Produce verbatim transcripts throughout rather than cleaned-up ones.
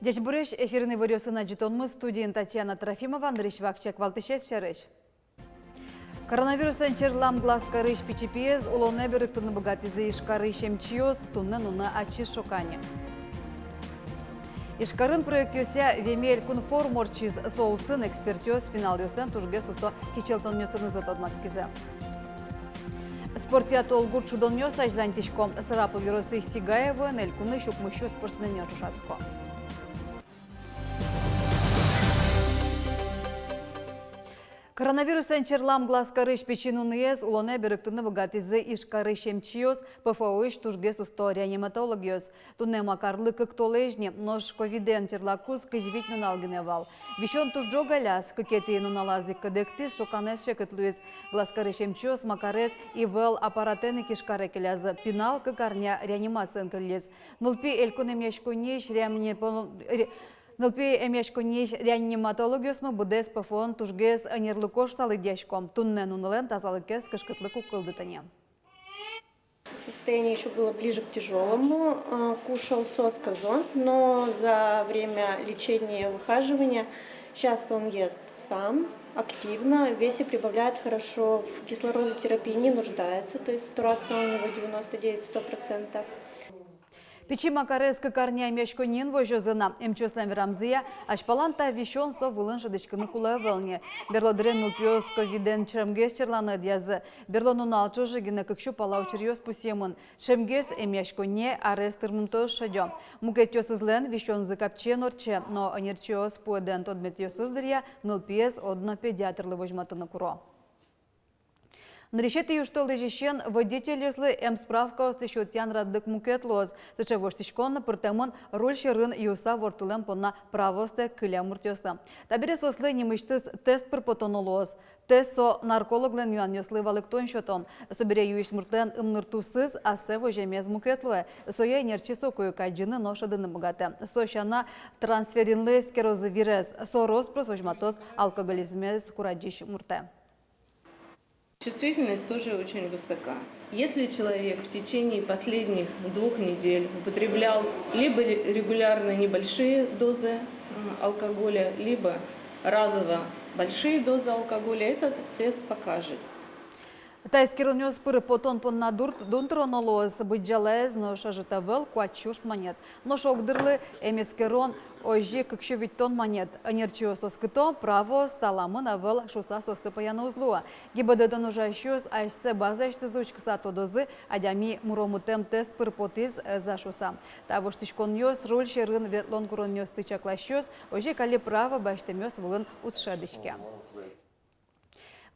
Ӟечбуресь! Эфирын иворъёсын адӟытонмы, студиын Татьяна Трофимова. Нырысь вакчияк валтӥсез сярысь. Коронавирусэн черлам Глазкарысь пичи пиез улонэ берыктыны быгатӥзы Ижкарысь эмчиос, туннэ нуны ачиз шоканы. Ижкарын проектъёсъя «Веме элькун» форум ортчиз. Со улсын экспертъёс пиналъёслэн тужгес усто кичӧлтонъёсынызы тодматскизы. Спортъя толгурт шудонъёс азьланьтӥсько. Сарапул ёросысь Сигаевоын элькунысь укмыссю спортсменъёс ӵошатско. Коронавирусэн черлам Глазкарысь пичи нуныез улонэ берыктыны быгатӥзы Ижкарысь эмчиос, П Ф О-ысь тужгес усто реаниматологъёс. Туннэ Макарлы кык толэзь ни, нош ковидэн черлакуз кызь вить нунал гинэ вал. Висён туж ӝог аляз, кыкетӥ нуналаз ик кыдыктӥз, шоканэз секыт луиз. Глазкарысь эмчиос Макарез ИВЛ аппаратэн ик Ижкаре келязы. Пинал кык арня реанимациын кыллиз. Нылпи элькун эмъяськонниысь реаниматолог-, ре-, нылпи эмъяськонниысь реаниматологъёсмы быдэс П Ф О-ын тужгес ӧнерлыко шуса лыдъясько. Туннэ нунылэн тазалыкез кышкытлык уг кылдыты ни. Состояние ещё было ближе к тяжёлому. Э, кушал соскозонт, но за время лечения, выхаживания сейчас он ест сам, активно, в весе прибавляет хорошо, в кислородотерапии не нуждается, то есть сатурация у него девяносто девять, сто процентов. Пичи Макарез кык арня эмъяськонниын возёзы на. Эмчиослэн верамзыя, азьпалан та висён со вылын шӧдӥськыны кулэ ӧвӧл ни. Берло дыре нылпиос ковидэн ӵемгес черланы ӧдъязы. Берло нунал ӵоже гинэ кык сю пала учыръёс пусъемын. Ӵемгес эмъяськонние арес тырмымтэос шедё. Мукетъёсызлэн висёнзы капчиен ортче, но ӧнерчиос пуэдэн тодметъёсыз дыръя нылпиез одно педиатрлы возьматыны куро. Нырысетӥ южтолэзьысен водительёслы эмсправкаосты сётъян радлык мукет луоз. Сыӵе воштӥськон пыртэмын руль сьӧрын юыса ворттылэм понна правоосты кылем муртъёслы. Табере соослы нимысьтыз тест пыр потоно луоз. Тест со наркологлэн юанъёслы валэктон сётон. Собере юись муртлэн ымныртусыз ассэ воземез мукет луэ. Сое ӧнерчи соку ик адӟыны но шӧдыны быгатэ. Со сяна трансферринлы эскерозы вирез. Со рос-прос возьматоз алкоголизмез курадӟись муртэ. Чувствительность тоже очень высока. Если человек в течение последних двух недель употреблял либо ре-, регулярно небольшие дозы, м, алкоголя, либо разово большие дозы алкоголя, этот тест покажет. Та эскеронъёс пыр потон понна дурт дун тыроно луоз, быдӟалаез но шажыт ӧвӧл, куать сюрс манет. Нош огдырлы эмэскерон озьы кык сю витьтон манет. Ӧнерчиос оскыто, правоос таламын ӧвӧл шуыса соосты пӧяны уз луы. ГИБДД-ын ужасьёс асьсэ базаысьтызы учкыса тодозы, адями муромытэм тест пыр потӥз-а шуыса. Та воштӥськонъёс руль сьӧрын ветлон куронъёсты чакласьёс, озьы ик али право басьтэмъёс вылын уз шӧдӥське.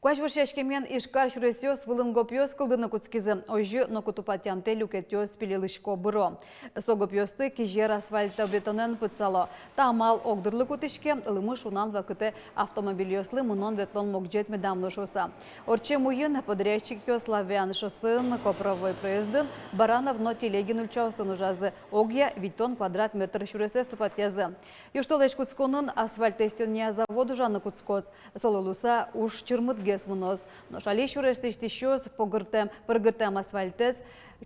Куазь вошъяськемен Ижкар сюресъёс вылын гопъёс кылдыны кутскизы. Озьы ноку тупатъямтэ люкетъёс пилилысько быро. Со гопъёсты кизер асфальтобетонэн пытсало. Та амал огдырлы кутӥське, лымы шунан вакытэ автомобильёслы мынон-ветлон могӟет медам луы шуыса. Ортчем уйын подрядчикъёс Славян шоссеын, Копровой проездын, Баранов но Телегин ульчаосын ужазы. Огъя витьтон квадрат метр сюресэз тупатъязы. Южтолэзь кутсконын асфальт лэсьтонъя завод ужаны кутскоз. Солы луыса уж чырмытгес мыноз. Нош али сюрес лэсьтӥсьёс погыртэм, пыргыртэм асфальтэз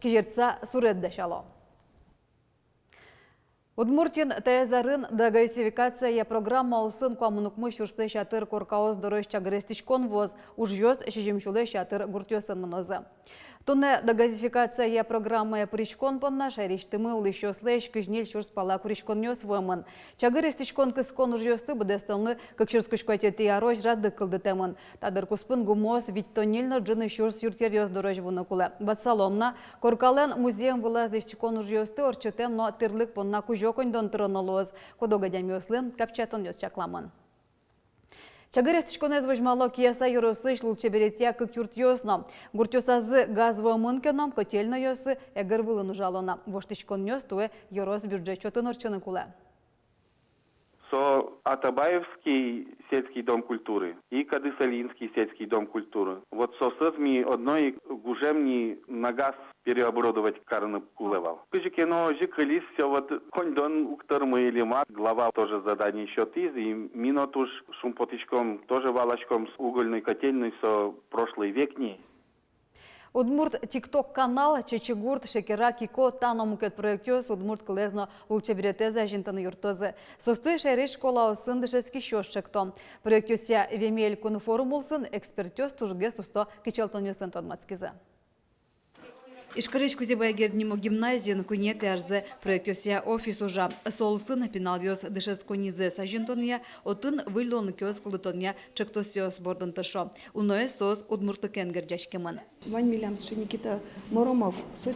кизертыса суред дасяло. Удмуртиын таяз арын догазификацияя программа улсын куамын укмыс сюрслэсь ятыр коркаос дорозь чагыр эстӥськон вуоз. Ужъёс сизьым сюлэсь ятыр гуртъёсын мынозы. Туннэ догазификацияя программае пыриськон понна шаерысьтымы улӥсьёслэсь кызь ньыль сюрс пала куриськонъёс вуэмын. Чагыр эстӥськон кыскон ужъёсты быдэстонлы кык сюрс кызь куатетӥ арозь радлык кылдытэмын. Та дыр куспын гумыос витьтон ньыль но ӝыны сюрс юртъеръёс дорозь вуыны кулэ. Ватсалом на, коркалэн музъем вылаз лэсьтӥськон ужъёсты ортчытэм но тӥрлык понна кузё коньдон тыроно луоз. Куд-ог адямиослы капчиятонъёс чакламын. Чагыр эстӥськонэз возьмало Кияса ёросысь лулчеберетъя кык юртъёс но. Гуртъёсазы газ вуэмын ке но, котельнойёссы эгыр вылын ужало на. Воштӥськонъёс туэ ёрос бюджет чотын ортчыны кулэ. то Атабаевский сельский дом культуры и Кадысалинский сельский дом культуры. Вот соосыз ми одно ик гужем ни нагаз переоборудовать карыны кулэ вал. Кызьы ке но озьы кылиз, всё вот коньдон уг тырмы или мар, глава тоже задание сётӥз, и ми но туж шумпотӥськом, тоже валаськом, с угольной котельной со прошлый век ни. Удмурт тикток канал, Чечыгурт, Шекера, Кико, та но мукет проектъёс удмурт кылэз но лулчеберетэз азинтыны юрттозы. Соосты шаерысь школаосын дышетскисьёс чекто. Проектъёсъя Веме элькун форум улсын экспертъёс тужгес усто кичӧлтонъёсын тодматскизы. Ижкарысь Кузебай Герд нимо гимназиын куинетӥ арзэ проектъёсъя офис ужа. Со улсын пиналъёс дышетсконнизэс азинтонъя, отын выль луонлыкъёс кылдытонъя чектосъёс бордын тыршо. Уноез соос удмуртлыкен герӟаськемын. Вань милям сыӵе Никита Моромов, со,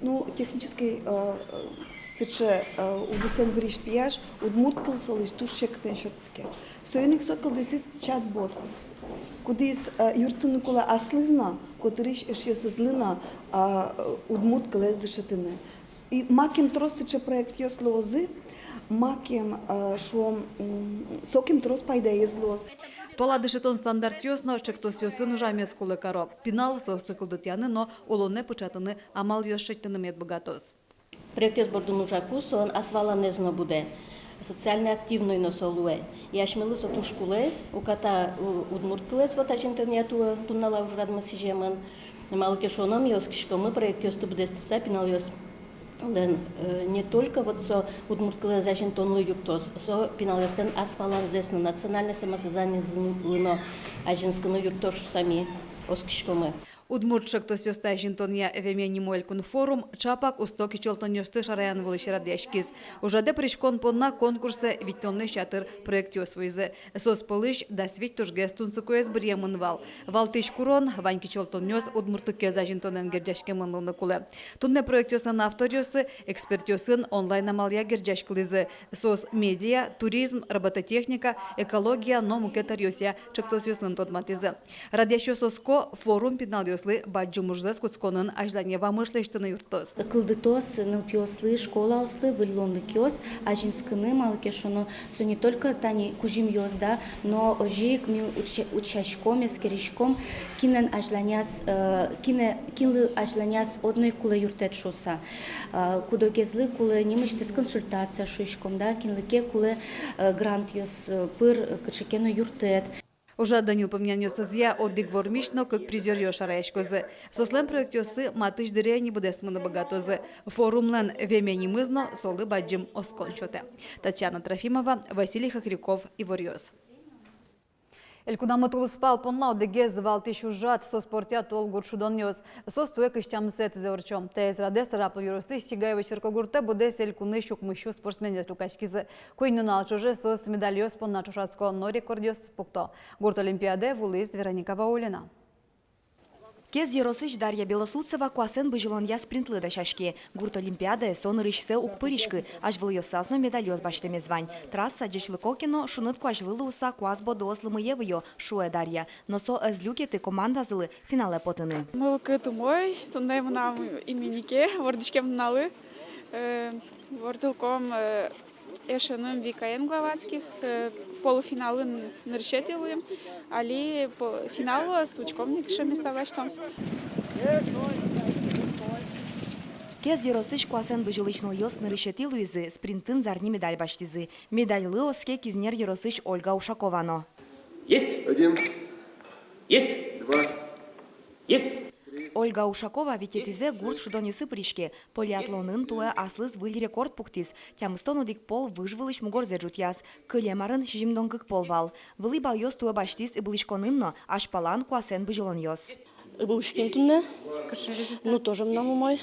ну, технической, э, э, сыӵе, э, удысэн вырись пияш, удмурт кыл солэсь туж секытэн сётске. Соин ик со кылдӥз чат-бот, кудӥз, э, юрттыны кулэ аслыз но, котырысь эшъёсызлы но, а, э, удмурт кылэз дышетыны. И макем трос сыӵе проектъёс луозы, макем, э, шуом, м, сокем трос пайдаез луоз. Туала дышетон стандартъёс но чектосъёсын ужамез кулэ каро. Пинал соосты кылдытъяны но улонэ пыӵатыны амалъёс шедьтыны мед быгатоз. Проектъёс бордын ужаку, солэн ас валанэз но будэ, социально активной но со луэ. И асьмелы со туж кулэ, уката у-, удмурт кылэз вот азинтонъя туэ туннала ужрадмы сӥземын. Малы ке шуоно, ми оскиськомы проектъёсты быдэстыса, пиналъёслэн, э, не только вот со удмурт кылэз азинтонлы юрттоз, со пиналъёслэн ас валанзэс но, национальной самосознаниезлы но азинскыны юрттоз шуса ми оскиськомы. Удмурт чектосъёсты азинтонъя Веме нимо элькун форум чапак усто кичӧлтонъёсты шараян вылысь радъяськиз. Ужрадэ пыриськон понна конкурсэ витьтонлэсь ятыр проектъёс вуизы. Соос пӧлысь дас вить тужгес тунсыкоез быръемын вал. Валтӥсь курон: вань кичӧлтонъёс удмуртлыкез азинтонэн герӟаськемын луыны кулэ. Туннэ проектъёслэн авторъёссы экспертъёсын онлайн амалъя герӟаськылӥзы. Соос медиа, туризм, робототехника, экология но мукет ӧръёсъя чектосъёсын тодматӥзы. Радъясьёс оско, форум пиналъёслы бадӟым ужзэс кутсконын азьлане вамыш лэсьтыны юрттоз. Кылдытоз нылпиослы, школаослы выль луонлыкъёс азинскыны, малы ке шуоно, со не только тани кузьымъёс, да, но озьы ик ми утча-, утчаськом, эскериськом, кинэн азьланяз, э, кинэ-, кинлы азьланяз одно ик кулэ юрттэт шуса. Э, кудогезлы кулэ нимысьтыз консультация шуиськом, да, кинлы ке кулэ, э, грантъёс, э, пыр, э, кыӵе ке но юрттэт. Ужрадэ ньылпумъянъёсызъя одӥг вормись но кык призёръёс шараяськозы. Соослэн проектъёссы матысь дыре ини быдэсмыны быгатозы. Форумлэн Веме нимыз но солы бадӟым оскон сётэ. Татьяна Трофимова, Василий Хохряков, «Иворъёс». Элькунамы тулыспал понна одӥгез валтӥсь ужрад — со спортъя тол гурт шудонъёс. Соос туэ кызь тямысэтӥзэ ортчо. Таиз радэ Сарапул ёросысь Сигаево черкогуртэ быдэс элькунысь укмыссю спортсменъёс люкаськизы. Куинь нунал ӵоже соос медальёс понна ӵошатско но рекордъёс пукто. Гурт олимпиадае вуылӥз Вероника Ваулина. Кез ёросысь Дарья Белослудцева куасэн бызьылонъя спринтлы дасяське. Гурт олимпиадае со нырысьсэ уг пыриськы, азьвылъёсаз но медальёс басьтэмез вань. Трасса ӟечлыко ке но, шуныт куазьлы луыса, куас бодыос лымые выё, шуэ Дарья. Но со ӧз люкеты командазылы финалэ потыны. Мылкыд умой, туннэ мынам именике, вордӥськем нуналлы, э, вордылӥськом, э, эшеным Викаен Главатских, э, полуфиналын нырысетӥ луим, али по-, финаллы учком ни, кыӵе места басьтом. Кез ёросысь куасэн бызьылӥсь нылъёс нырысетӥ луизы, спринтын зарни медаль басьтӥзы. Медальлы оске Кизнер ёросысь Ольга Ушакова но. Есть! Один. Есть! Два. Есть! Ольга Ушакова витетӥзэ гурт шудонъёсы пыриське. Полиатлонын туэ аслыз выль рекорд пуктӥз. Тямыстон одӥг пол выж вылысь мугорзэ ӝутъяз. Кылем арын сизьымдон кык пол вал. Вылӥ баллъёс туэ басьтӥз ыбылӥськонын но, азьпалан куасэн бызьылонъёс. Ыбылӥським туннэ. Ну, тоже мынам умой.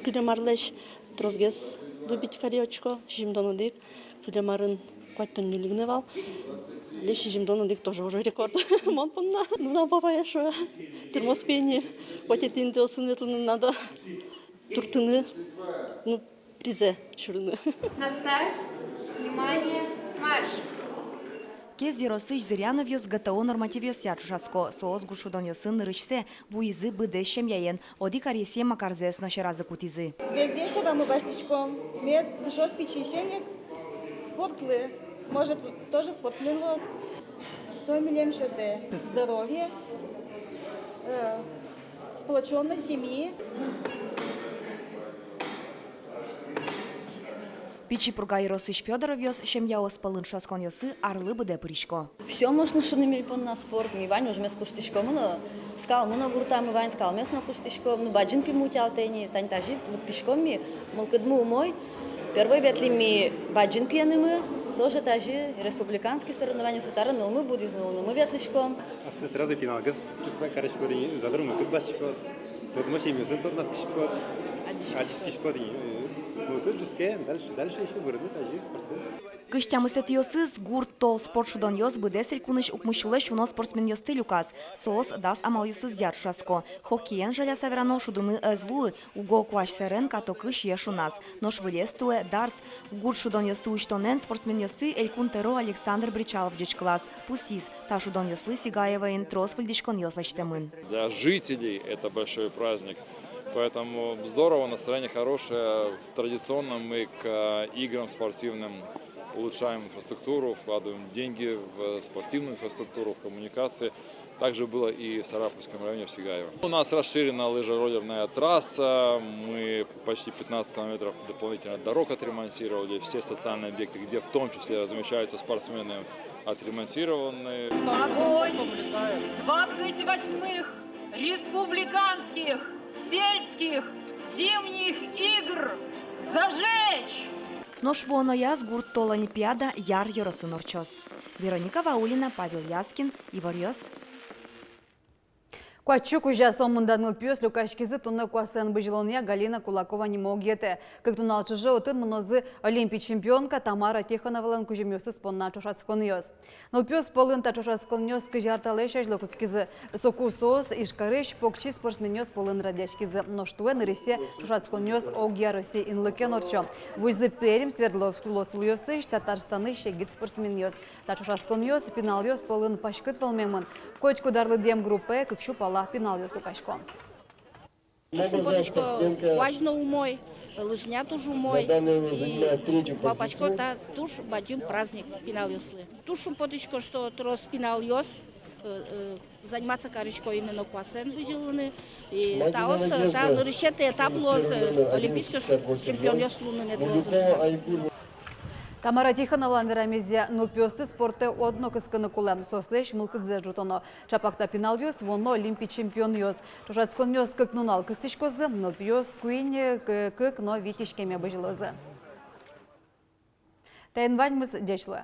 Кылем арлэсь тросгес выбить кари очко, сизьымдон одӥг. Кылем арын куатьтон ньыль гинэ вал. Лэсь сизьымдон одӥг тоже уже рекорд. Мон понна. Ну, мынам папае шуэ: тырмоз пе ини, куатетӥ интыосын ветлыны надо. Туртыны, ну, призэ сюрыны. На старт, внимание, марш! Кез ёросысь Зыряновъёс ГТО нормативъёсъя ӵошатско. Соос гурт шудонъёсын нырысьсэ вуизы быдэс семьяен. Одӥг аресъем Макарзэс но сьӧразы кутӥзы. Везде сьӧрамы басьтӥськом, мед дышоз пичиысеник спортлы. Может, тоже спортсмен луоз? Со милем сётэ здоровье, э, сплочённость семьи. Пичи Пурга ёросысь Фёдоровъёс семьяос пӧлын ӵошатсконъёсы арлы быдэ пырисько. Всё можно шуыны ми понна спорт. Ми вань ужмес куштӥськом но, скалмы но гуртамы вань, скалмес но куштӥськом. Ну, бадӟым куимы утялтэ ини, тани тазьы лыктӥськом ми, мылкыдмы умой. Первой ветлӥм ми бадӟым куенымы, тоже тазьы республиканский соревнованиосы. Табере нылмы будӥз, нылынымы ветлӥськом. Астэ сразу пиналгес чувствовать кариськод ини, задор мылкыд басьтӥськод. Тодмо семьяосын тодматскиськод. Адӟиськиськод. Адӟиськиськод ини. Э, мылкыд дӥсьске, дальше, дальше ещё бырыны тазьы спортсмен. Кызь тямысэтӥосыз «Гурт тол» спорт шудонъёс быдэс элькунысь укмыссюлэсь уно спортсменъёсты люказ. Соос дас амалъёсызъя ӵошатско. Хоккеен, жаляса верано, шудыны ӧз луы, уго куазь сэрен катокы сиэ шуназ. Нош вылез туэ дартс. Гурт шудонъёсты усьтонэн спортсменъёсты Элькун тӧро Александр Бречалов ӟечкылаз. Пусйиз, та шудонъёслы Сигаевоын трос выльдӥськонъёс лэсьтэмын. Для жителей это большой праздник. Поэтому здорово, настроение хорошее. Традиционно мы к, э, играм спортивным улучшаем инфраструктуру, вкладываем деньги в спортивную инфраструктуру, в коммуникации. Также было и в Сарапульском районе, в Сигаево. У нас расширена лыжероллерная трасса, мы почти пятнадцать километров дополнительно дорог отремонтировали, все социальные объекты, где в том числе размещаются спортсмены, отремонтированы. Огонь двадцать восьмых республиканских сельских зимних игр зажечь! Нош вуонояз «Гурт тол» олимпиада Яр ёросын ортчоз. Вероника Ваулина, Павел Яскин, «Иворъёс». Куать сю куать сю сомында нылпиос люкаськизы туннэ куасэн бызьылонъя Галина Кулакова нимо огъетэ. Кык нунал ӵоже отын мынозы олимпи чемпионка Тамара Тихоновалэн кузьымъёсыз понна ӵошатсконъёс. Нылпиос пӧлын та ӵошатсконъёс кызь ар талэсь азьло кутскизы. Соку соос Ижкарысь покчи спортсменъёс пӧлын радъяськизы. Нош туэ нырысьсэ ӵошатсконъёс огъя Россия инлыкен ортчо. Вуизы Пермь, Свердловск улосъёсысь, Татарстанысь егит спортсменъёс. Та ӵошатсконъёс пиналъёс пӧлын паськыт вӧлмемын. Котькуд арлы дем группае кык сю пала пиналъёс люкасько. Туж шумпотӥсько, куазь но умой, лыжня туж умой. И малпасько, та туж бадӟым праздник пиналъёслы. Туж шумпотӥсько, что трос пиналъёс, э, э, заниматься карисько именно куасэн бызьылыны. И таос, э, та нырысетӥ этап луоз, э, олимпийской чемпионъёс луыны мед луозы. Тамара Тихоновалэн верамезъя, нылпиосты спортэ одно кыскыны кулэ, соослэсь мылкыдзэс ӝутоно. Чапак та пиналъёс вуоно олимпи чемпионъёс. Ӵошатсконъёс кык нунал кыстӥськозы, нылпиос куинь, к-, кык но вить иськеме бызьылозы. Таин ваньмыз, ӟеч луэ.